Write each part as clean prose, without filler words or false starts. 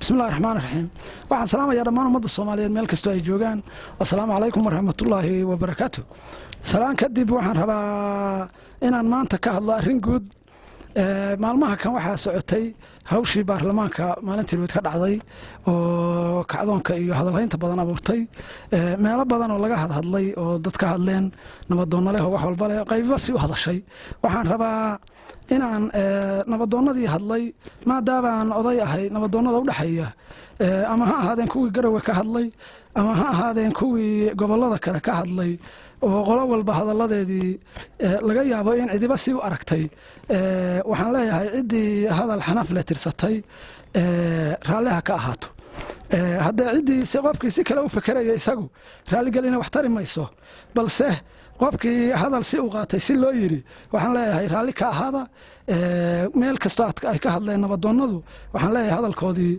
Bismillahi raxmaan raxiim. Waxaan salaamayaa dhammaan ummadda Soomaaliyeed meel kastoo ay joogaan. Assalaamu calaykum waraxmatullaahi wabarakaatu. Salaan kadib, waxaan rabaa inaan maanta ka hadlo arrin guud. Maalmaha kan waxaa socotay hawshii baarlamaanka maalintii weyd ka dhacday oo kacdoonka iyo hadalhaynta badan abuurtay, meelo badan oo laga hadhadlay oo dad ka hadleen, nabadoonna leh oo wax walba leh, qayba si u hadashay. Waxaan rabaa inaan nabadoonnadii hadlay, maadaabaan oday ahay nabadoonnada udhexeeya, ama ha ahaadeen kuwii Garowe ka hadlay ama ha ahaadeen kuwii gobollada kale ka hadlay, oo qolo walba hadalladeedii laga yaabo in cidiba si u aragtay. Waxaan leeyahay, ciddii hadal xanaf le tirsatay raalliha ka ahaato. Haddee ciddii qofkii si kale u fekeraya, isagu raalligelina wax tari mayso, balse qofkii hadal si u qaatay si loo yiri, waxaan leeyahay raalli ka ahaada. Meel kastoo ay ka hadleen nabadoonnadu, waxaan leeyahay hadalkoodii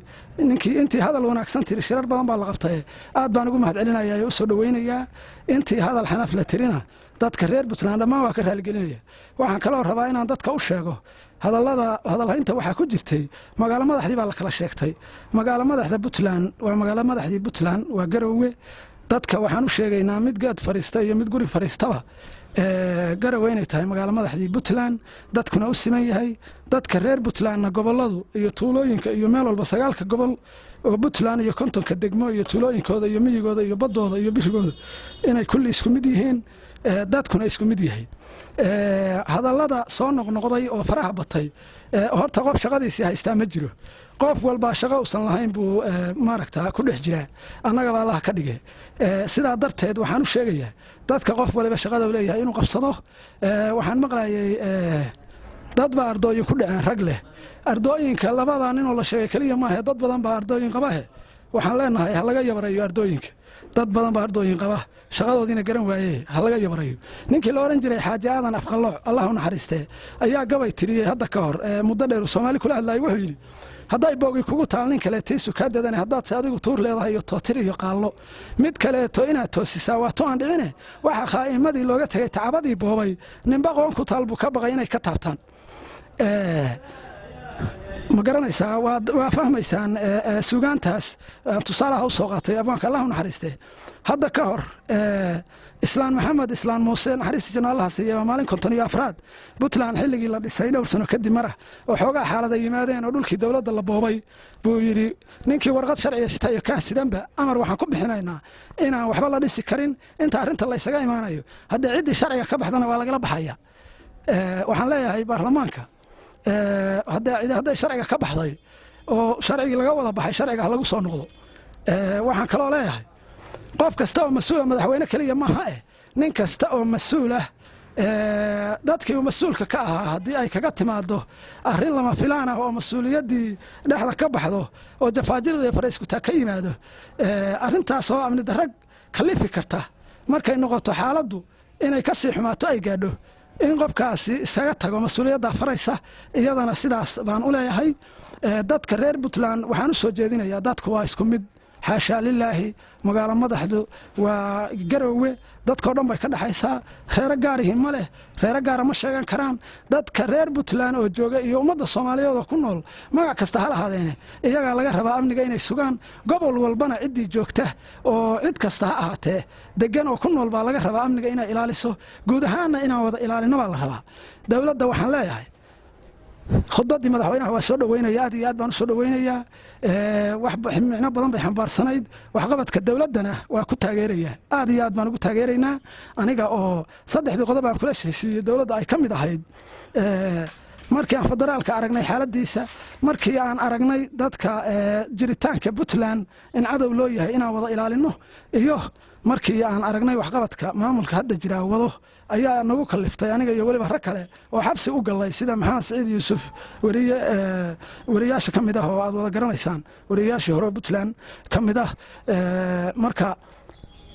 ninkii intii hadal wanaagsan tiri, shirar badan baa la qabtay, aad baan ugu mahad celinaya oo u soo dhoweynayaa. Intii hadal xanaf la tirina, dadka reer Puntland dhammaan waa ka raaligelinaya. Waxaan kaloo rabaa inaan dadka u sheego, hadallada hadalhaynta waxaa ku jirtay magaalo madaxdii baa la kala sheegtay. Magaalo madaxda Puntland waa magaalo madaxdii Puntland, waa Garowe. Dadka waxaan u sheegaynaa, mid geed fadhiista iyo mid guri fadhiistaba, Garowe inay tahay magaalo madaxdii Puntland, dadkuna u siman yahay. Dadka reer Puntlandna goboladu iyo tuulooyinka iyo meel walba, sagaalka gobol oo Puntland iyo 50-ka degmo iyo tuulooyinkooda iyo miyigooda iyo baddooda iyo birigooda, inay kulli isku mid yihiin, dadkuna isku mid yahay. Hadallada soo noqnoqday oo faraha batay, horta qof shaqadiisii haystaa ma jiro. Qof walbaa shaqo usan lahayn buu maaragta ku dhex jiraa, annagaba Allaha ka dhige. Sidaa darteed waxaan u sheegayaa dadka, qof waliba shaqada u leeyahay inuu qabsado. Waxaan maqlayay dad baa ardooyin ku dhaceen, rag leh ardooyinka. Labada ninoo la sheegay keliya maahe, dad badan baa ardooyin qabahe. Waxaan leenahay, ha laga yabarayo ardooyinka. Dad badan baa ardooyin qaba, shaqadoodiina garan waaye, ha laga yabarayo. Ninkii la odhan jiray Xaaji Aadan Afqalooc, Allah u naxariistee, ayaa gabay tiriyey hadda ka hor, muddo dheer Soomaali kula hadlayay. Wuxuu yidhi: "Hadday boogi kugu taal, nin kale tiisu kaa dadane, haddaad se adigu tuur leedahay iyo tootir iyo qaallo, mid kaleeto inaad toosisaa waa to aan dhicine. Waxa khaa'imadii looga tegay tacabadii boobay, ninba qoon ku taal buu ka baqay inay ka taabtaan." Ma garanaysaa? Waa fahmaysaan sugaantaas tusaalaha u soo qaatay abwaanka, Allah u naxariistee. Hadda ka hor Islaan Maxamed Islaan Muuse, naxariista janno Allaha siiya, waa maalin 54aad Puntland xilligii la dhisay dhowr sano kadib marah oo xoogaa xaalad ay yimaadeen oo dhulkii dowladda la boobay, buu yidhi: "Ninkii warqad sharciga sita iyo kaan sidanba, amar waxaan ku bixinaynaa inaan waxba la dhisi karin inta arrinta laysaga imaanayo. Haddii ciddii sharciga ka baxdana, waa lagala baxaya." Waxaan leeyahay baarlamaanka, hadday sharciga ka baxday oo sharcigii laga wada baxay, sharciga ha lagu soo noqdo. Waxaan kaloo leeyahay, qof kasta oo mas-uula, madaxweyne keliya maaha eh, nin kasta oo mas-uul ah, dadkii uu mas-uulka ka ahaa haddii ay kaga timaado arrin lama filaan ah oo mas-uuliyaddii dhexda ka baxdo oo jafaajirda iyo farayskutaa ka yimaado, arrintaas oo amni darrag kalifi karta, markay noqoto xaaladdu inay ka sii xumaato ay gaadho, in qofkaasi iskaga tago mas-uuliyaddaa faraysa. Iyadana sidaas baan u leeyahay. Dadka reer Puntland waxaan u soo jeedinayaa, dadku waa isku mid, xaashaa lilaahi. Magaalo madaxdu waa Garowe, dadkao dhan bay ka dhexaysaa. Reero gaarihi ma leh, reero gaara ma sheegan karaan. Dadka reer Puntland oo jooga iyo ummadda Soomaaliyeed oo ku nool, magac kasta ha lahaadeene, iyagaa laga rabaa amniga inay sugaan. Gobol walbana ciddii joogta oo cid kasta ha ahaatee degan oo ku nool baa laga rabaa amniga inay ilaaliso. Guud ahaanna inaan wada ilaalino baa la rabaa. Dowladda waxaan leeyahay, khudbaddii madaxweynaha waa soo dhoweynaya, aad iyo aad baan u soo dhoweynayaa. Wax micno badan bay xambaarsanayd. Waxqabadka dowladdana waa ku taageerayaa, aad iyo aad baan ugu taageeraynaa. Aniga oo saddexdii qodob aan kula heshiiyey dowladda ay ka mid ahayd, markii aan federaalka aragnay xaaladiisa, markii aan aragnay dadka jiritaanka Puntland in cadow loo yahay inaan wada ilaalino, iyo markii aan aragnay waxqabadka maamulka hadda jiraa wado, ayaa nagu kaliftay aniga iyo weliba rag kale oo xabsi u galay, sida Maxamed Siciid Yuusuf, weriye weriyaasha ka mid ah oo aad wada garanaysaan, weriyayaashii hore Puntland ka mid ah. Marka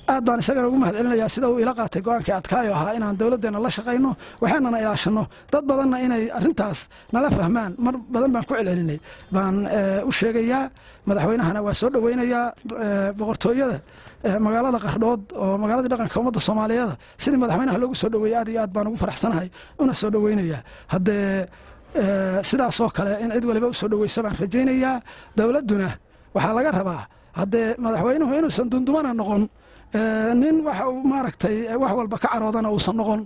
aad baan isagana ugu mahad celinayaa sida uu ila qaatay go-aankii adkaayo ahaa inaan dowladdeenna la shaqayno, waxaanana ilaashano. Dad badanna inay arrintaas nala fahmaan mar badan baan ku celcelinay baan u sheegayaa. Madaxweynahana waa soo dhoweynayaa. Boqortooyada magaalada Qardhood oo magaaladii dhaqanka ummadda Soomaaliyeed, sidii madaxweynaha loogu soo dhoweeyey aad iyo aad baan ugu faraxsanahay una soo dhoweynayaa. Haddee sidaas oo kale in cid waliba u soo dhoweyso baan rajaynayaa. Dowladduna Waxaa laga rabaa haddee madaxweynuhu inuusan dundumana noqon, nin waxa uu maaragtay wax walba ka caroodana uusan noqon,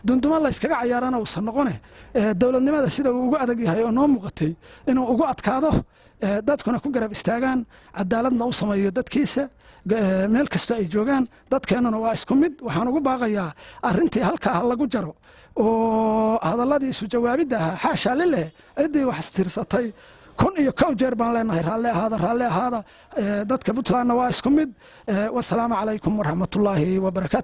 dunduma layskaga cayaarana uusan noqone, dowladnimada sida uu ugu adag yahay oo noo muuqatay inuu ugu adkaado, dadkuna ku garab istaagaan, cadaaladna u sameeyo dadkiisa meel kastoo ay joogaan. Dadkeennuna waa isku mid. Waxaan ugu baaqayaa arrintii halkaa ha lagu jaro oo hadalladii isu jawaabidda ahaa, xaashaa lileh, ciddii wax tirsatay 1001 jeer baan leenahay raalli ahaada, raalli ahaada. Dadka Puntlandna waa isku mid. Wasalaamu calaykum waraxmatullaahi wabarakaatu.